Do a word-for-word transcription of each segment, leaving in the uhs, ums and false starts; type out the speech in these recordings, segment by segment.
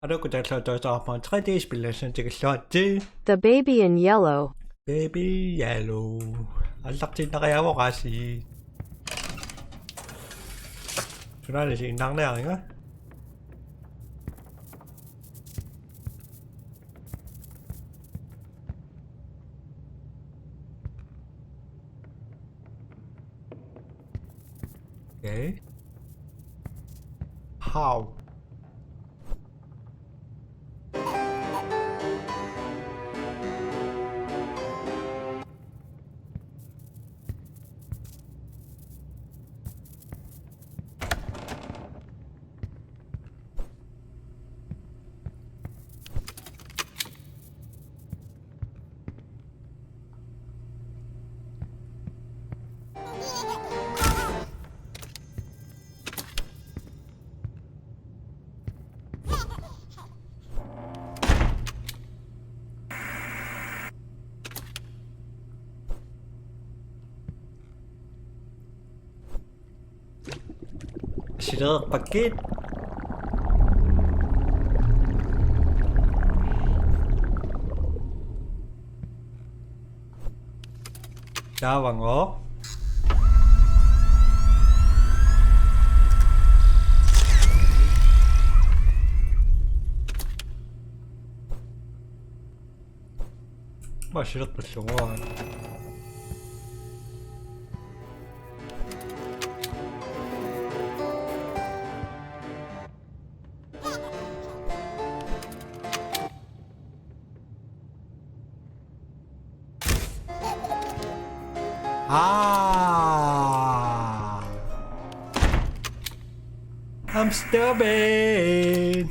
Aluku takulluartoqarmat tre D-spillassanik tikilluaritsi. The Baby in Yellow. Baby Yellow. Aallartiinnariaavoq aasiit. Sunaana isiginnaarniariga? Okay. How? Silereerpakkit. Taavagooq. Aamma sileqqillugu. Ah. I'm stupid.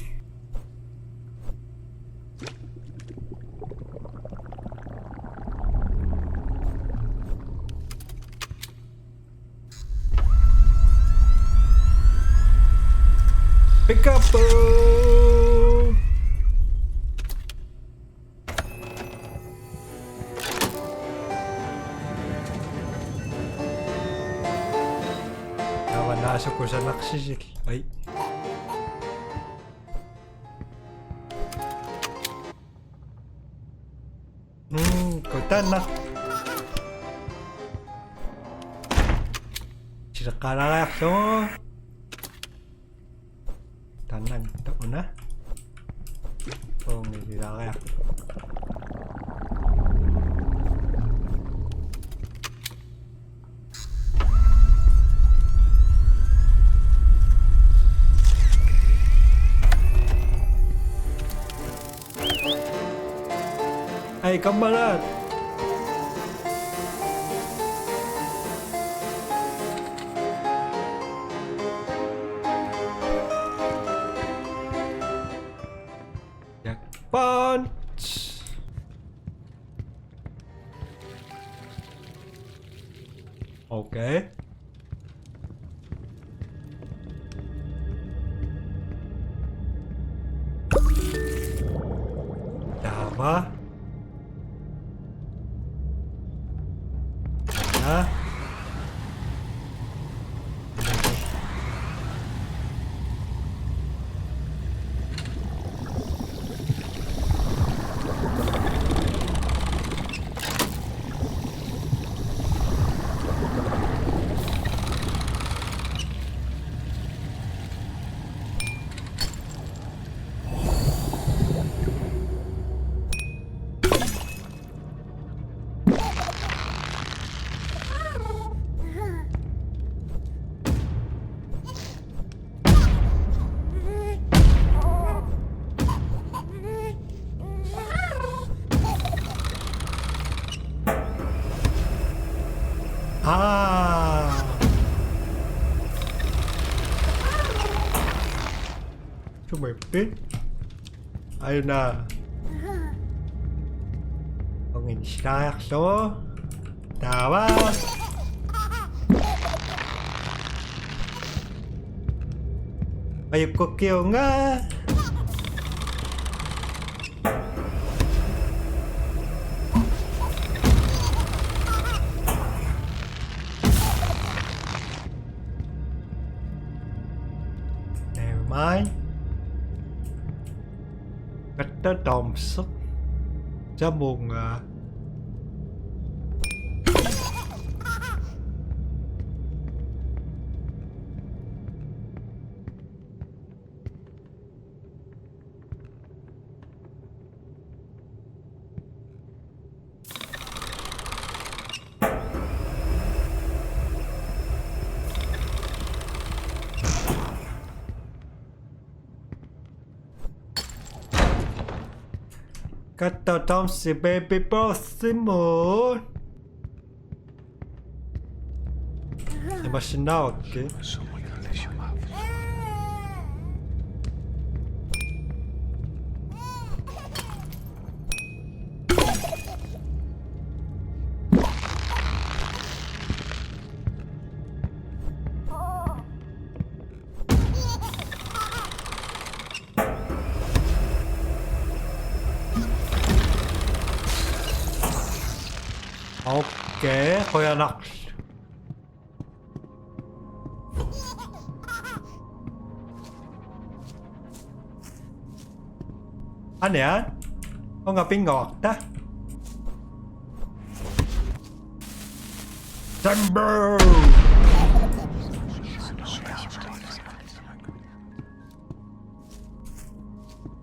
Peekaboo. Taava naasukusanarsisillugu. Ai. Mm, kutaannaq. Sileqqaalaariarlugu. Taanna una. Ungililaariarlugu. Hey, come on up. Jack Punch. Okay. Taava. Taava. Ah. Sumiippit? Aajuna. Ungililaariarlugu. Taava. Ajukkukkiunga. Never mind. Katta Tomsi. Tamunga. Katta Tomsi baby boss Simon. Imaginava que. Okay, qujanaq. Anian, onga pingaarta. Timber!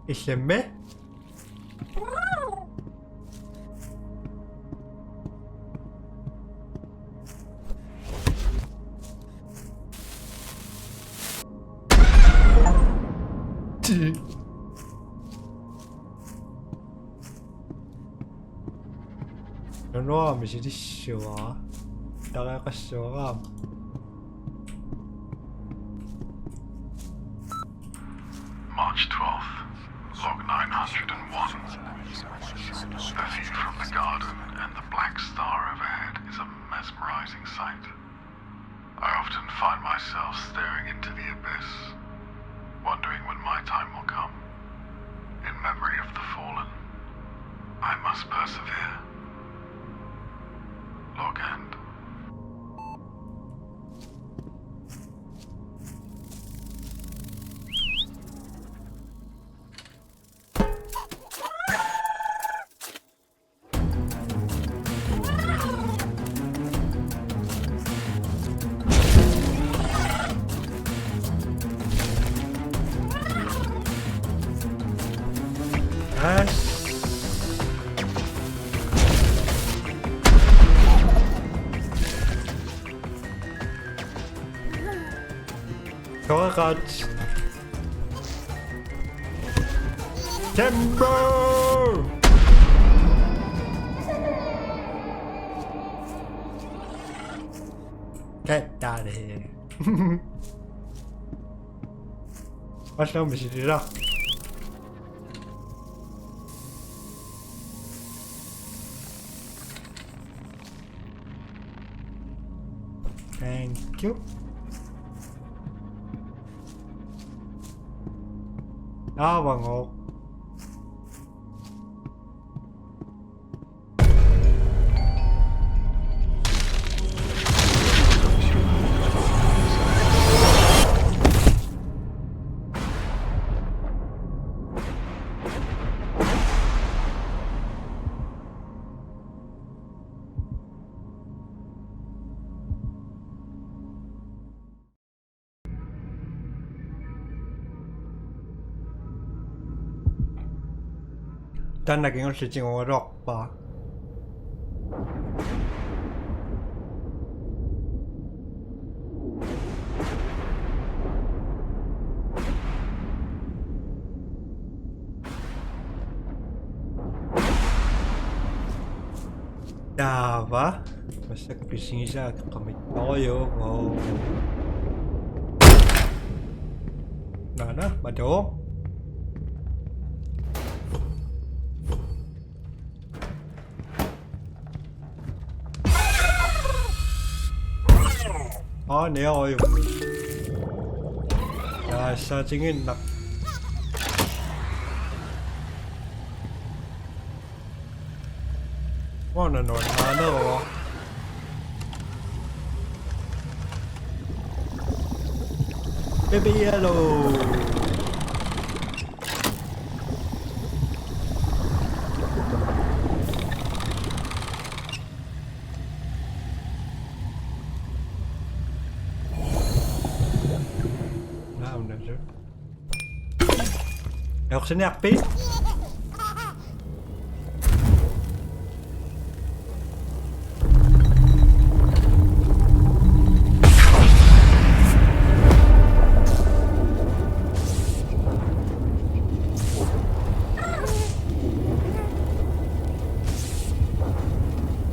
Illimmi? Ti. Nunua misilissua. Tariaqassuaraam. March twelfth, log nine hundred and one. The view from the garden and the black star overhead is a mesmerizing sight. I often find myself staring into the abyss, wondering when my time will come. In memory of the fallen, I must persevere. Log end. Torrent. Timber! Get out of here. What's up, Mister Dira? Thank you. Avanngooq. Taanna kingulliit tigugaluarpara. Taava. Massakkut pisingisaat qamittariuvoq. Naana, matu. Aa, neoju. Ja, så ting ind. Uanga nuannaanera. Baby yellow. Ajorsinnarpit?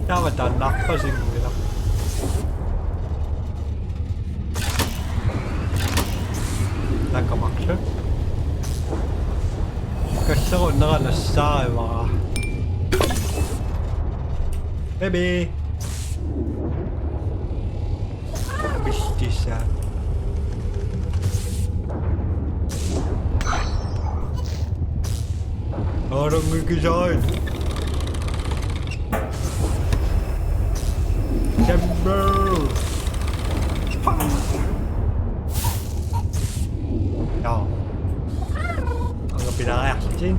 Taava taanna arpasinngilaq. Takumaarlugu. Kallerup nera nassaarivara. Baby. Pistisa. Arunngikisai. Jambo. Joo. Anga pilaariarlutik.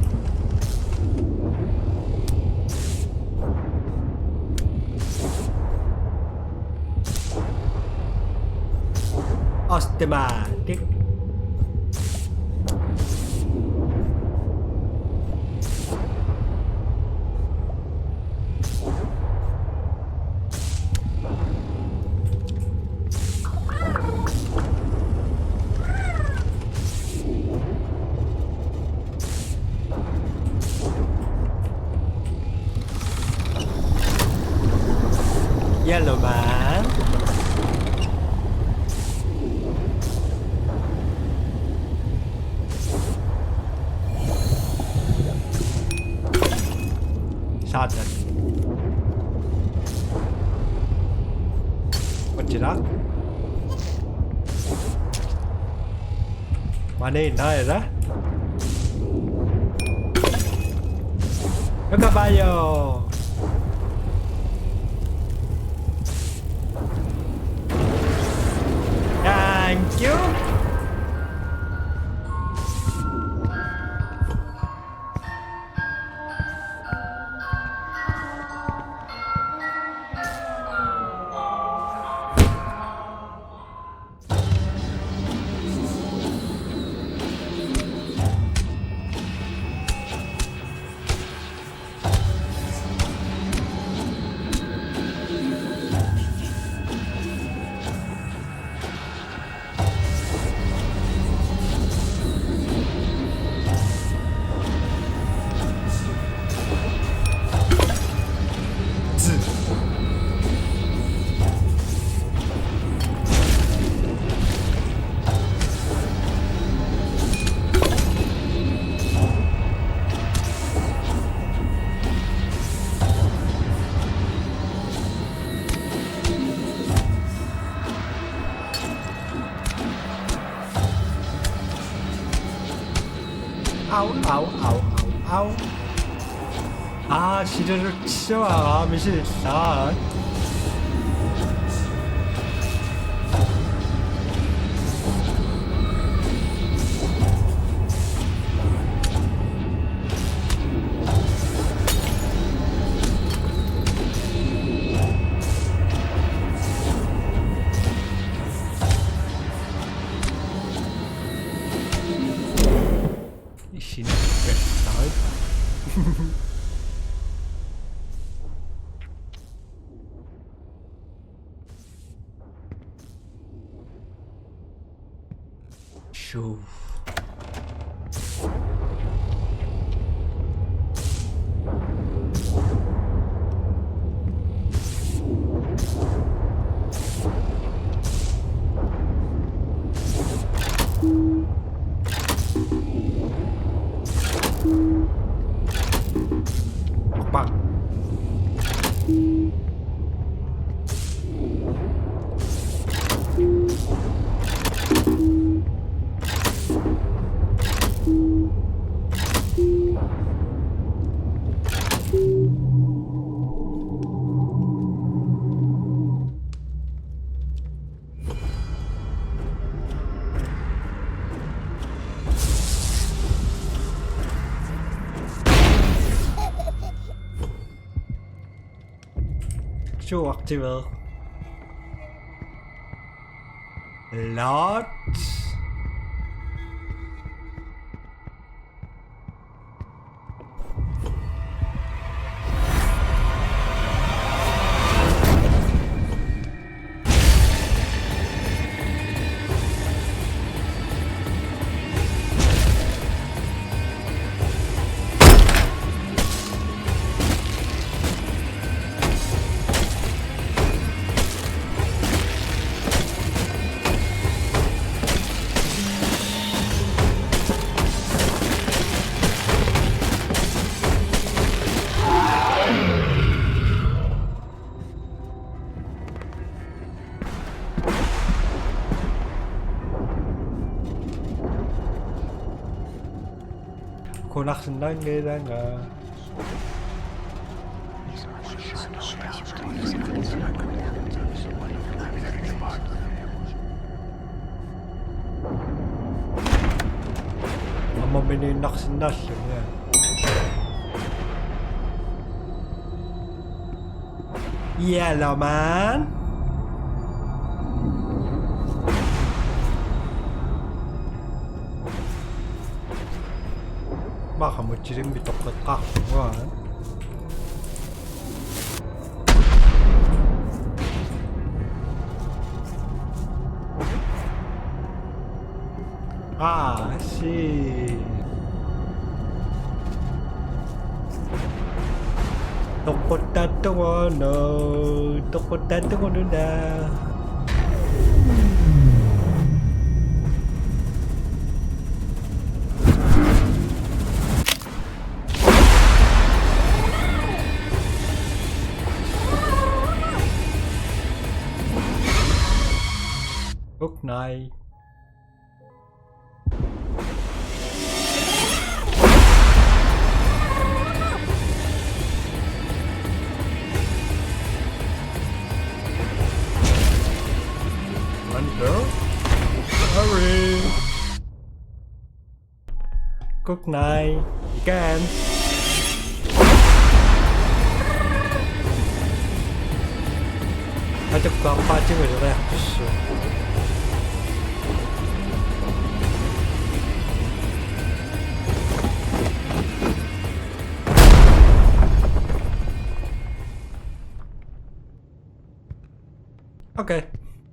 Automatic. Yellow man. Satan. What the fuck? Mane naira. Look at Bayo. Thank you. Au, au, au, au, au. Aa, silersuara misilillaat. Isin kassarit. Shoo. Bang. Sure, det ved. Lot. Nunarsinnaanngilanga. Aamma miniinnarsinnaalluni, ja. Yellow man. Maha mutsilimmi toqqeqqaarpunga. Ah, shit. Toqquttattunga, no. Toqquttattunga nuna. Good night. Run, girl. Hurry. Good night again. Atukkaarpaatigut ileriartussuu. Okay.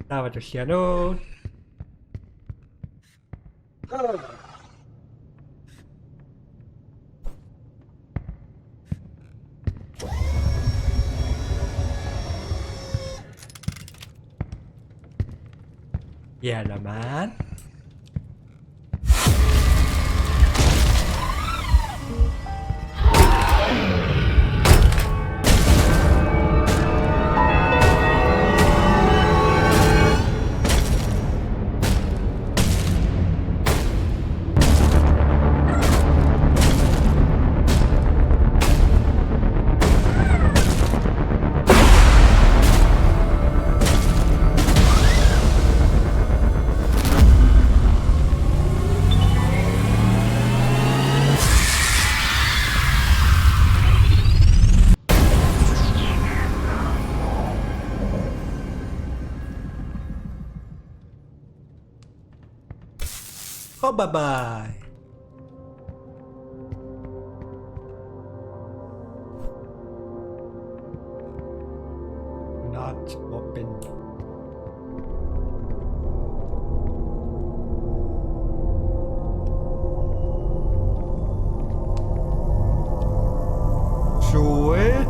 Taava tullianut. Yellow man. Oh, bye bye. Not open. Sweet.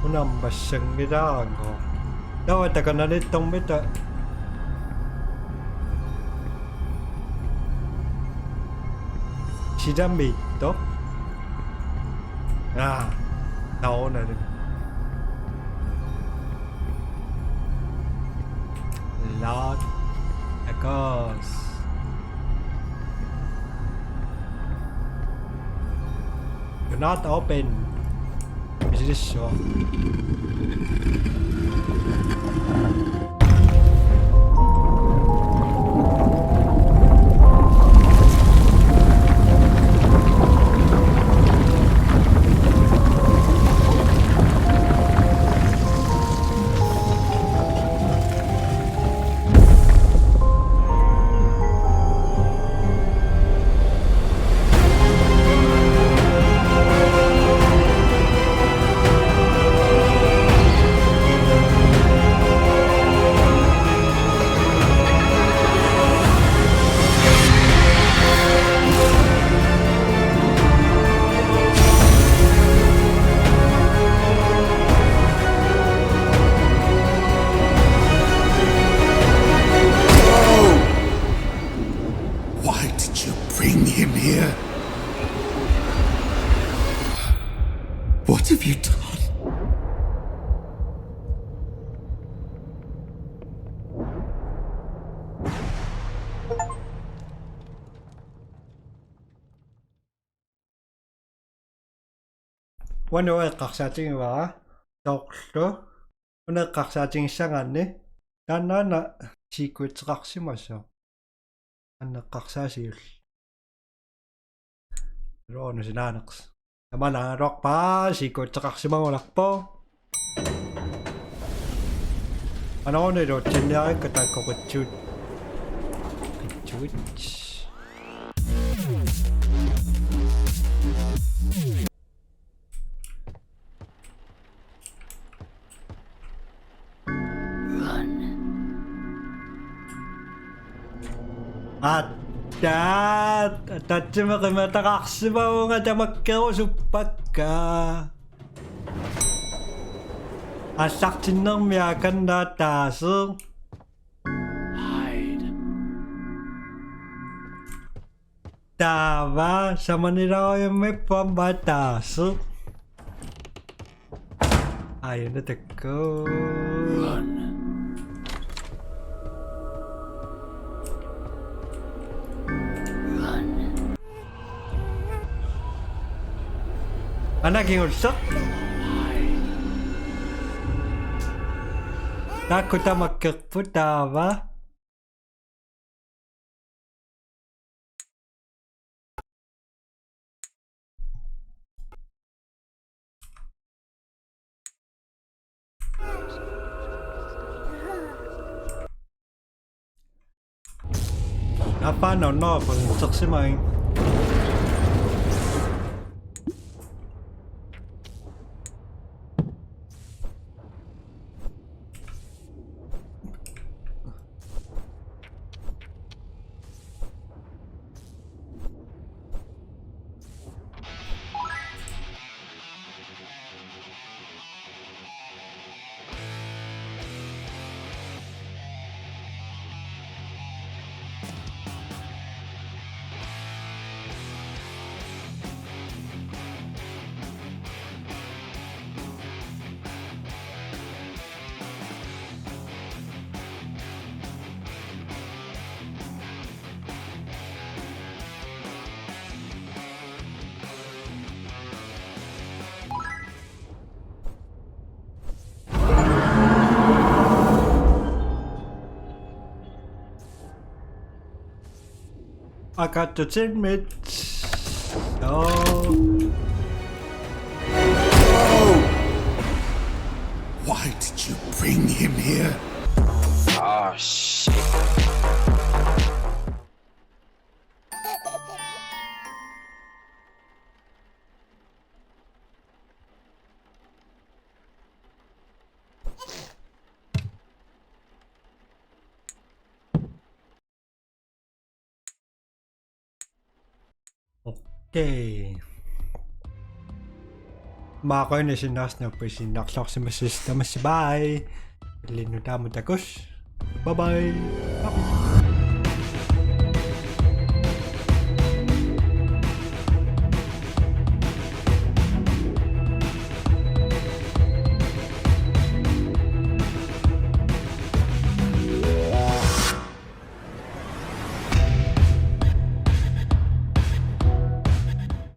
Una massanngilaraangat. Taava takanna nittarmita. Sidamiitto. Ah, taunari. Lord Agos. Do not open. Is this so? here? What have you done? Uanga eqqarsaatigivara soorlu. Una eqqarsaatigissagaanni taannaana siikkuitseqarsimasoq. Anneqqarsaasiul. Loonu sinaaneqs. Tamalaarorpaa siikkuitseqarsimagunarpoq. Anoruni luutsinniarikka taakku qitsuut. Qitsuut. Attaat, tatsimi qimataqarsimavunga tamakkerusuppakka. Aallartinnermi akannaataaseq. Taava samanilaariummiippoq aamma ataaseq. Aajuna taakku. Ana kingulleq. Taakku tamakkerput taava. Aappaanna unnuaqqut tersimai. I got the tin mitts. No. Oh! Why did you bring him here? Oh, shit. Okay. Maaqaina sinnaasnappa sinnaarluarsimassasi tamassi, bye. Illit nutaamut takuss. Bye bye.